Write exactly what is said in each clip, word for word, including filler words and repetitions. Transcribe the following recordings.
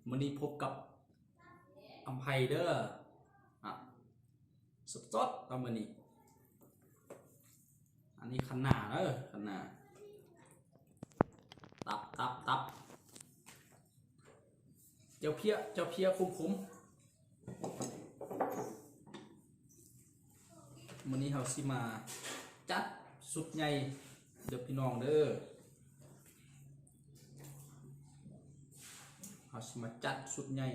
มื้อนี้พบกับอำไพเด้อ อ่ะ สดๆ ตอนมื้อนี้ อันนี้คะน้าเด้อ คะน้า ตับ ตับ ตับ เจ้าเพี้ย เจ้าเพี้ยขมๆ มื้อนี้เฮาสิมาจัดชุดใหญ่เด้อพี่น้องเด้อ เฮาสิมาจัดชุดใหญ่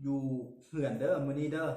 อยู่เฮือนเด้อมื้อนี้เด้อ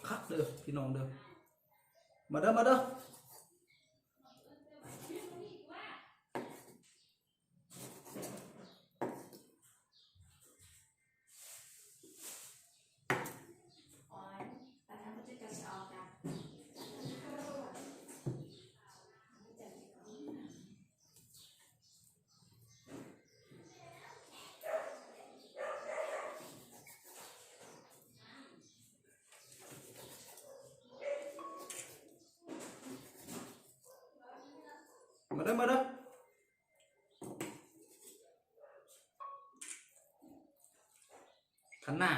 คักๆเด้อพี่น้องเด้อ มาเด้อ มาเด้อ มาเด้อ มาเด้อ คะน้า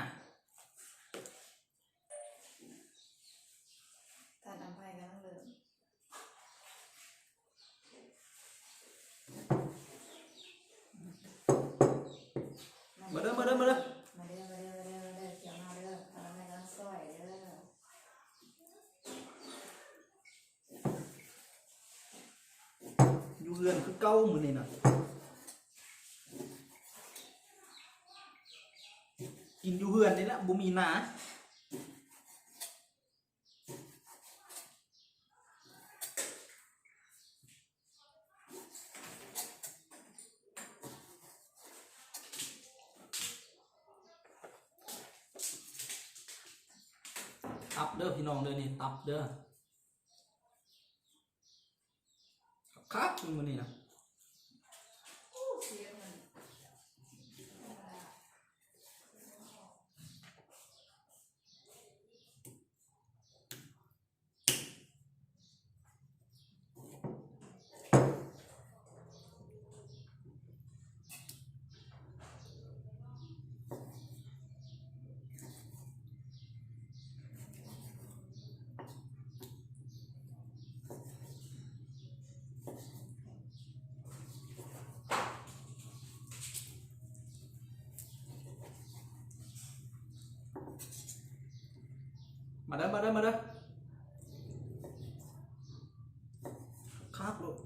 ท่านอำไพกำลังเริ่ม มาเด้อ มาเด้อ มาเด้อ มาเด้อ มาเด้อ มาเด้อ มาเด้อ เขียวมาเด้อ อำไพกำลังซอยเด้อ อยู่เฮือนคือเก่ามื้อนี้น่ะ กินอยู่เฮือนนี่แหละ บ่มีนา ตับเด้อพี่น้องเด้อ นี่ตับเด้อ คักๆมื้อนี้นะ มาเด้อ มาเด้อ มาเด้อ คักโลด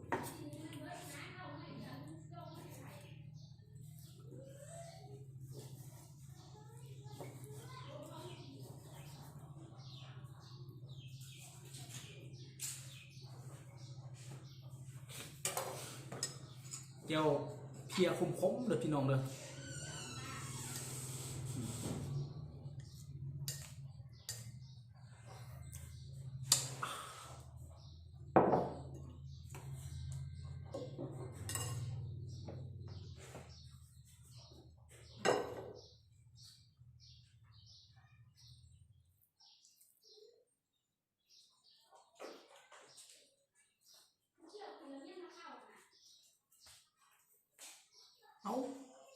แจ่ว เพียขมๆเด้อพี่น้องเด้อ เอ้า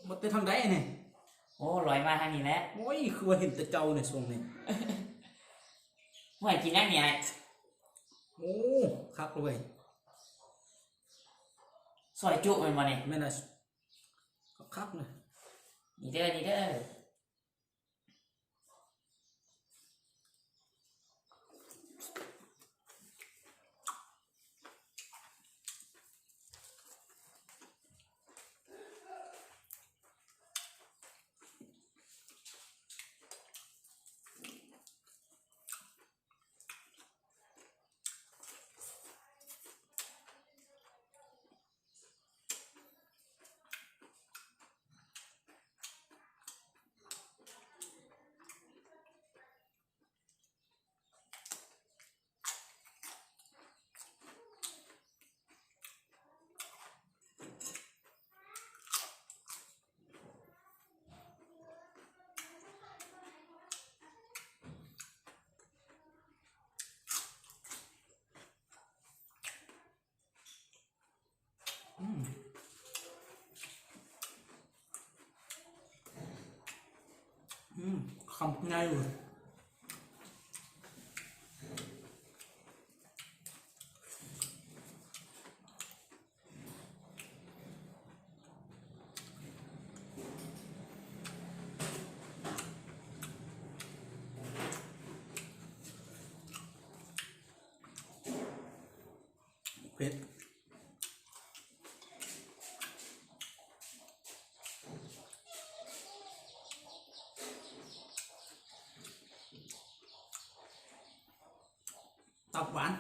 มาแต่ทางใดนี่ โอ้ ลอยมาทางนี้แหละ โอ้ย คือว่าเห็นแต่เจ้าในช่วงนี้ ห่วย กินยังนี่ไอ้ โอ้ คักเลย ซอยจุแม่นบ่นี่ แม่นน่ะ คักๆนะ นี่เด้อ นี่เด้อ อืม อืม คำง่ายอยู่ เผ็ด ตับหวาน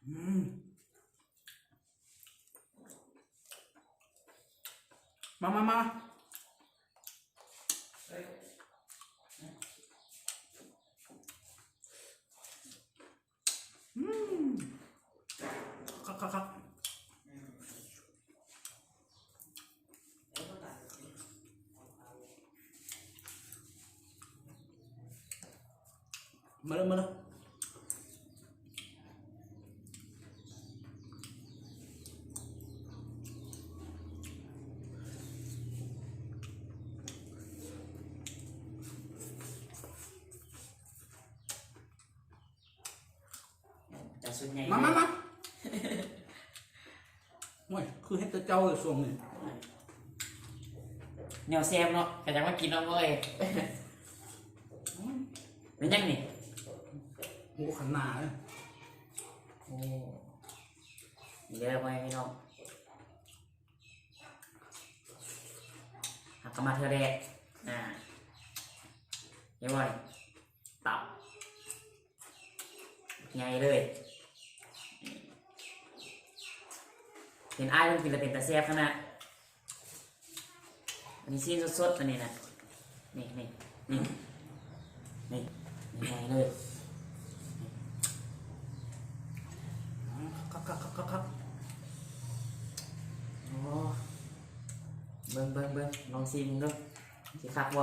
อืม มา มา มา อืม คัก คัก คัก มาเลย มาเลย จะสุดใหญ่ มา มา มา โอ้ย คือเฮ็ดแต่เจ้าเลยช่วงนี้ แนวแซ่บเนาะ ก็อยากมากินเนาะเว้ย เป็นยังนี่ หมูขันหนาเลย โอ้ เดี๋ยวไปพี่น้อง หักกะมาเทื่อแรก อ่า เดี๋ยวก่อน ตับ ใหญ่เลย เห็นอ้ายมันกินแล้วเป็นตาแซ่บขนาด อันนี้ชิ้นสดๆ อันนี้นะ นี่ นี่ นี่ นี่ นี่ไงเลย คัก คัก คัก คัก คัก โอ้ เบิ่ง เบิ่ง เบิ่ง ลองชิมเบิ่ง สิคักบ่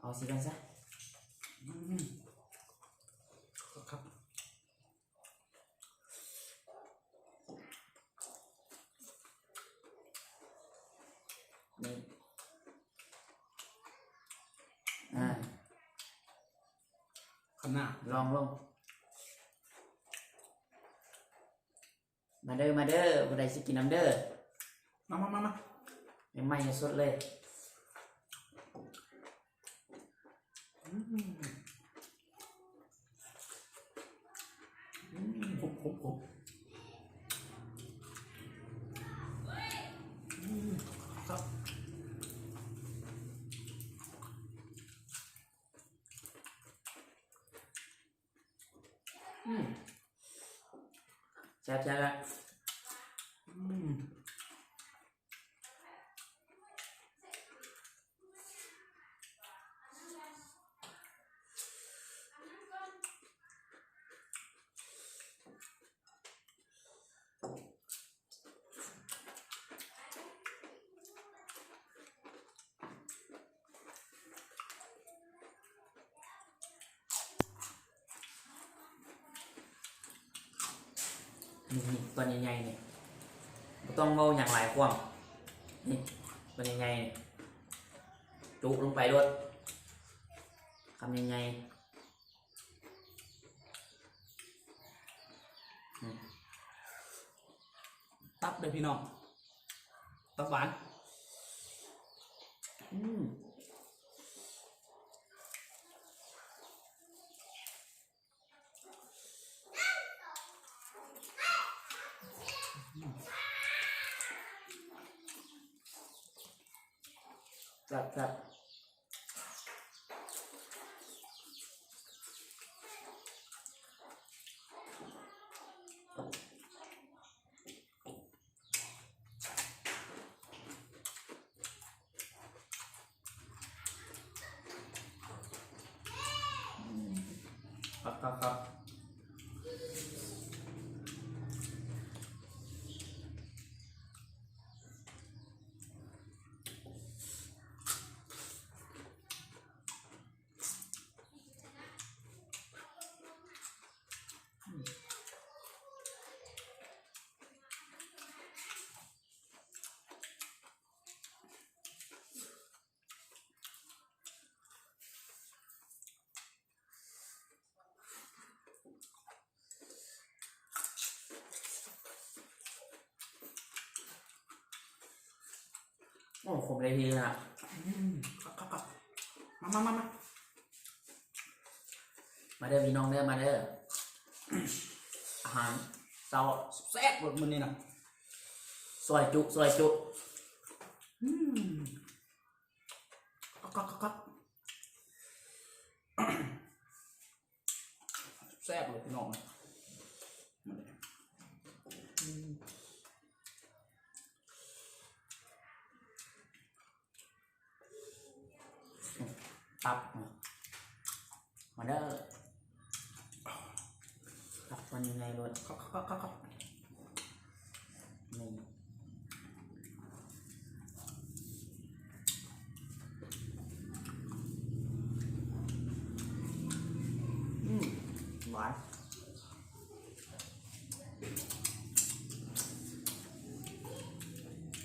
เอาสิกันซะ อืม คัก นี่ อ่า ขนาด ลองลง มาเด้อ มาเด้อ ผู้ใดสิกินนำเด้อ มา มา มา มา ใหม่ๆ สดๆ เลย อืม ขมๆ อืม ครับ อืม แซ่บๆ อืม นี่ๆ ตอนใหญ่ๆ นี่ บ่ต้องเว้าหยังหลายความ นี่ ตอนใหญ่ๆ นี่ จุลงไปโลด คำใหญ่ๆ อืม ตับเด้อพี่น้อง ตับหวาน อืม แซ่บๆ อืม ครับ ครับ ครับ โอ้ ครบเลยทีนะ อืม ครับ ครับ ครับ มา มา มา มา มาเด้อพี่น้องเด้อ มาเด้อ อาหารเช้าแซ่บๆ มื้อนี้นะ ซอยจุ ซอยจุ อืม ครับ ครับ ครับ ครับ แซ่บเลยพี่น้อง อืม ตับ มาเด้อ ตับมันยังไงโลด ครับ ครับ ครับ ครับ นี่ อืม หวาน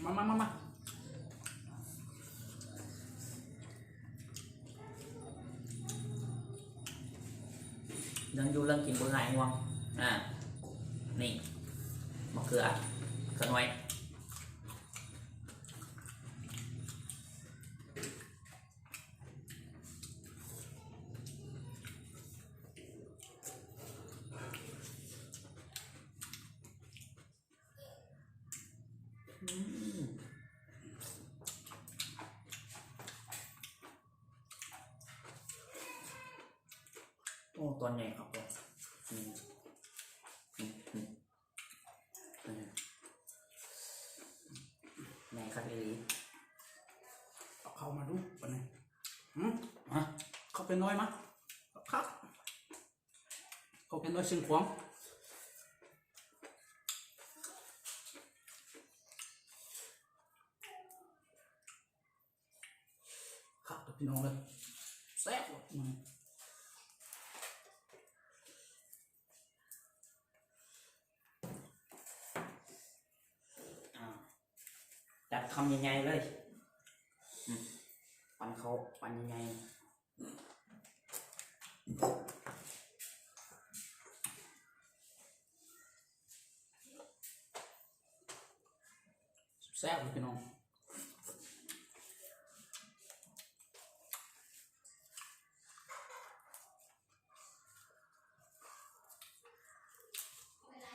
มา มา มา มา เรื่องอยู่เรื่องกินบ่ง่ายห่วง อ่า นี่ มะเขือ ขะน้อย อืม โอ้ ตอนใหญ่ครับผม อืม อืม อืม อืม ใหญ่ครับอีหลี เอาเข้ามาดูปะเนี่ย หืม ฮะ เข้าไปน้อยมะ ครับ เขาเป็นร้อยเชียงขวาง ครับพี่น้องเลย แซ่บว่ะ อืม อ่า จัดคำใหญ่ๆเลย อืม ปันเขา ปันใหญ่ๆ แซ่บเลยพี่น้อง เวลา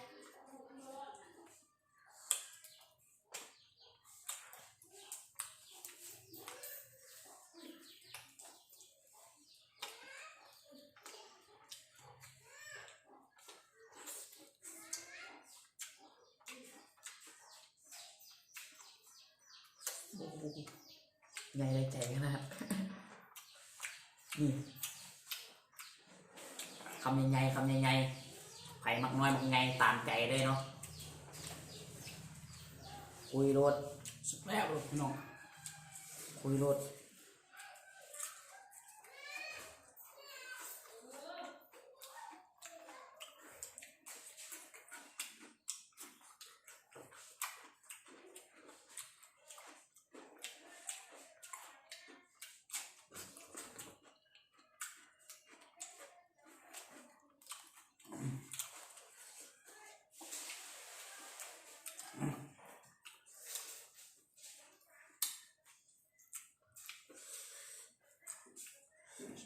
ใหญ่ได้ใจขนาด นี่ คำใหญ่ๆ คำใหญ่ๆ ไผมักน้อยมักใหญ่ตามใจเลยเนาะ คุยโลด แซ่บเลยพี่น้อง คุยโลด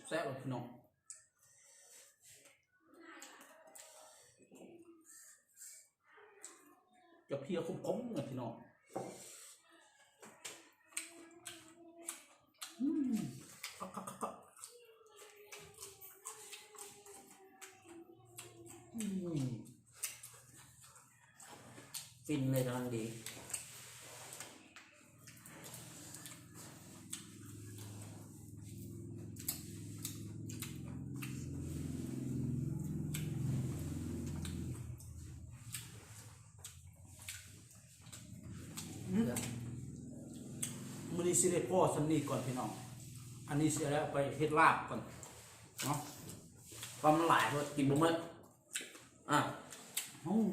แซ่บเลยพี่น้อง จะเพียคมๆเลยพี่น้อง อืม คักๆๆๆ อืม ฟินเลยกำลังดี อืม มื้อนี้สิได้พอส่ำนี้ก่อนพี่น้อง อันนี้สิเอาไปเฮ็ดลาบก่อนเนาะ เพราะมันหลายโพดกินบ่หมด อ่ะ อืม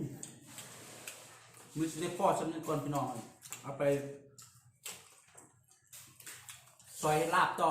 มื้อนี้สิได้พอส่ำนี้ก่อนพี่น้อง เอาไปซอยลาบต่อ